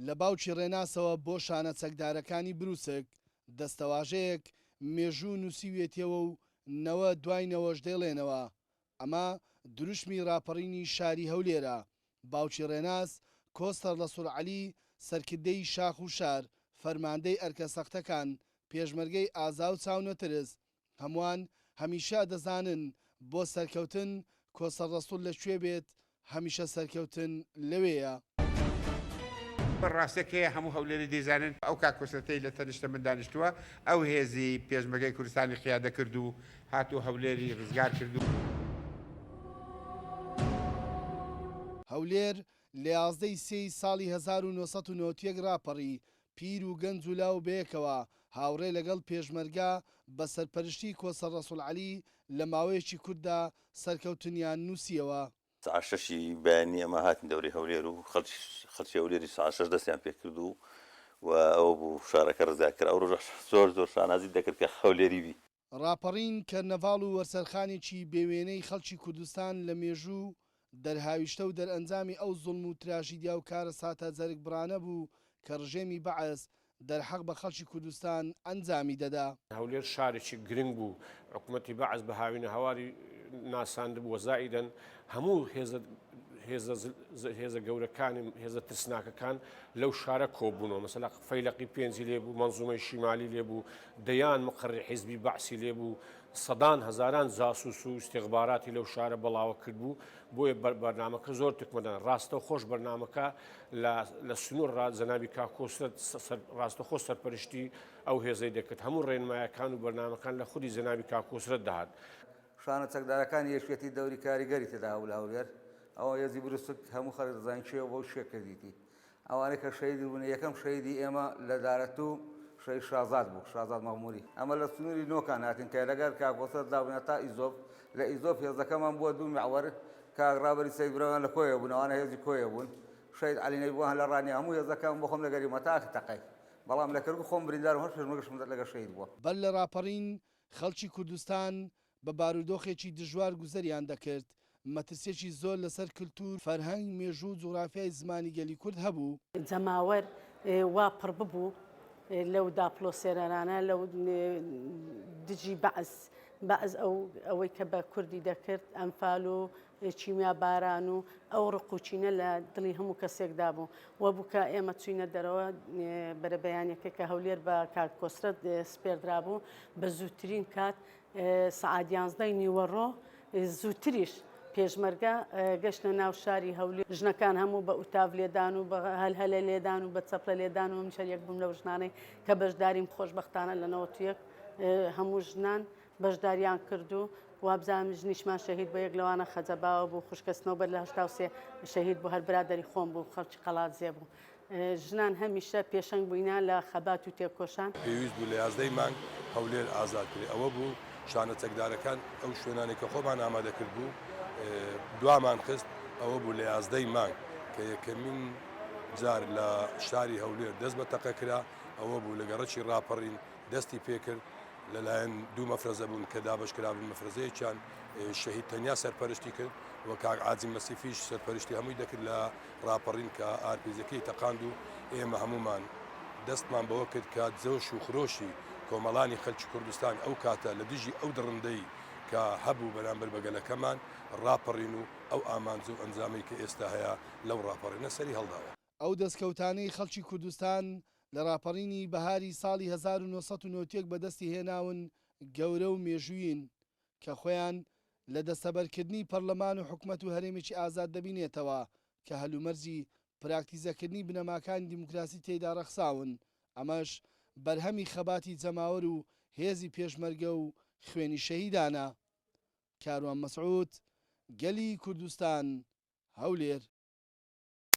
لە باوکی ڕێناسەوە بۆ شانە چەکدارەکانی بروسک، دەستەواژەیەک مێژوو نووسیویەتیەوە و نەوە دوای نەوەش دەیڵێنەوە، ئەمە دروشمی ڕاپەڕینی شاری هەولێرە، باوکی ڕێناس، کۆستەر ڕەسوڵ عەلی، سەرکردەی شاخ و شار، فەرماندەی ئەرکە سەختەکان، پێشمەرگەی ئازا و چاونەترس، هەمووان هەمیشە دەزانن بۆ سەرکەوتن کۆسەر ڕەسوڵ لە کوێ بێت هەمیشە سەرکەوتن لەوێیە. ڕاستێک هەیە هەموو هەولێری دەیزانن ئەو کاک کۆسرەتەی لە تەنیشتە من دانیشتووە ئەو هێزی پێشمەرگەی کوردستانی قیادە کرد و هات و هەولێری ڕزگار کرد و. هەولێر لە 11 ی سێی ساڵی 1991 ڕاپەڕی، پیر و گەنج و لاو بەیەکەوە، هاوڕێ لەگەڵ پێشمەرگە بە سەرپەرشتی کۆسەر ڕەسوڵ عەلی لە ماوەیەکی کوورتدا سەرکەوتنیان نووسیەوە. سەعات شەشی بەیانی ئەمە هاتین دەورەی هەولێر و خەڵکی هەولێری سەعات شەش دەستیان پێکرد و و ئەوە بوو شارەکە ڕزگار کرا. ئەو ڕۆژە زۆر زۆر شانازیت دەکرد کە هەولێری بی. ڕاپەڕین کەرنەڤاڵ و وەرچەرخانێکی بێ وێنەی خەڵکی کوردستان لە مێژوو، دەرهاویشتە و دەرئەنجامی ئەو زوڵم و تراژیدیا و کارەساتە جەرگبڕانە بوو کە ڕژێمی بەعس دەرحەق بە خەڵکی کوردستان ئەنجامی دەدا. هەولێر شارێکی گرنگ بوو، حکومەتی بەعس بە هاوینەهەواری ناساندبوو و زائیدەن هەموو هێزە هێزە هێزە گەورەکانی هێزە ترسناکەکان لەو شارە کۆبوونەوە، مەسەلا فەیلەقی پێنجی لێ بوو، مەنزومەی شیمالی لێ بوو، دەیان مقەری حیزبی بەعسی لێ بوو، سەدان هەزاران جاسوس و ئیستیخباراتی لەو شارە بەڵاوە کردبوو، بۆیە بەرنامەکە زۆر تکمەدان ڕاستەوخۆش بەرنامەکە لە سنوور ڕا جەنابی کاک کۆسرەت ڕاستەخۆ سەرپەرشتی ئەو هێزەی دەکرد، هەموو ڕێنمایەکان و بەرنامەکان لە خودی جەنابی کاک کۆسرەت دەهات. شانە چەکدارەکانی یەکێتی دەوری کاریگەری تێدا هەبوو لە هەولێر، ئەوە هێزی بروسک هەموو خەڵک دەزانین کێ بووە و کێ کردیتی. ئەوانەی کە شەهید بوون یەکەم شەهیدی ئێمە لە دارەتوو شەهید شازاد بوو، شازاد مەغموری. ئەمە لە سنووری نۆکان هاتین کە لەگەر کاک کۆسرەت دابووین هەتا ئیزۆپ، لە ئیزۆپ هێزەکەمان بووە دوو میعوەر، کاک ڕابەری سەید برامان لە کۆیە بوون، ئەوانە هێزی کۆیە بوون، شەهید عەلی نەبی بووە لە ڕانیە، هەموو هێزەکەم بۆ خۆم لەگەری بووم هەتا ئاخر تەقەی، بەڵام لە کەرکوک خۆم بریندار بووم هەر پێشمەرگەشم لەگەر شەهید بووە. بەر لە ڕاپەڕین خەڵکی کوردستان بە بارودۆخێکی دژوار گوزەریان دەکرد، مەترسیەکی زۆر لەسەر کلتور، فەرهەنگ، مێژوو و جوغرافیای زمانی گەلی کورد هەبوو. جەماوەر وا پڕ ببوو لەو داپڵۆسێنەرانە، لەو دژی بەعس، بەعس ئەو ئەوەی کە بە کوردی دەکرد، ئەنفال و کیمیاباران و ئەو ڕق و کینە لە دڵی هەموو کەسێکدا بوو. وا بوو کە ئێمە چووینە دەرەوە بەرەبەیانەکە کە هەولێر بە کاک کۆسرەت سپێردرابوو، بە زووترین کات سەعات یانزدەی نیوەڕۆ زووتریش پێشمەرگە گەشتە ناو شاری هەولێر، ژنەکان هەموو بە ئوتاف لێدان و بە هەلهەلە لێدان و بە چەپڵە لێدان و منیش هەر یەک بووم لەو ژنانەی کە بەشداریم خۆشبەختانە لە 91 هەموو ژنان بەشداریان کرد و وابزانم ژنیشمان شەهید بوو یەک لەوانە خەجە باوە بوو خوشکە سنەوبەر لە 83 شەهید بوو هەر برادەری خۆم بوو خەڵکی قەڵادزێ بوو. ژنان هەمیشە پێشەنگ بووینە لە خەبات و تێکۆشان. پێویست بوو لە یازدەی مانگ هەولێر ئازاد کرێ، ئەوە بوو شانە چەکدارەکان ئەو شوێنانەی کە خۆمان ئامادە کردبوو دوامان خست، ئەوە بوو لە یازدەی مانگ کە یەکەمین جار لە شاری هەولێر دەست بە تەقە کرا، ئەوە بوو لە گەڕەکی ڕاپەڕین دەستی پێکرد، لەلایەن دوو مەفرەزە بوون کە دابەش کرابوون، مەفرەزەیەکیان شەهید تەنیا سەرپەرشتی کرد و کاک عازیم مەسیفیش سەرپەرشتی هەمووی دەکرد لە ڕاپەڕین کە ئارپیجەکەی تەقاند و ئێمە هەموومان دەستمان بەوە کرد کە جۆش و خرۆشی کۆمەڵانی خەلکی کوردستان ئەو کاتە لە دژی ئەو دڕندەی کە هەبوو بەرامبەر بە گەلەکەمان ڕاپەڕین و ئەو ئامانج و ئەنجامەی کە ئێستا هەیە لەو ڕاپەڕینە سەری هەڵداوە. ئەو دەستکەوتانەی خەڵکی کوردستان لە ڕاپەڕینی بەهاری ساڵی 1991 بەدەستی هێناون گەورە و مێژوویین کە خۆیان لە دەستەبەرکردنی پەرلەمان و حکومەت و هەرێمێکی ئازاد دەبینێتەوە کە هەلومەرجی پراکتیزەکردنی بنەماکانی دیموکراسی تێیدا ڕەخساون، ئەمەش بەرهەمی خەباتی جەماوەر و هێزی پێشمەرگە و خوێنی شەهیدانە. کاروان مەسعود، گەلی کوردستان، هەولێر.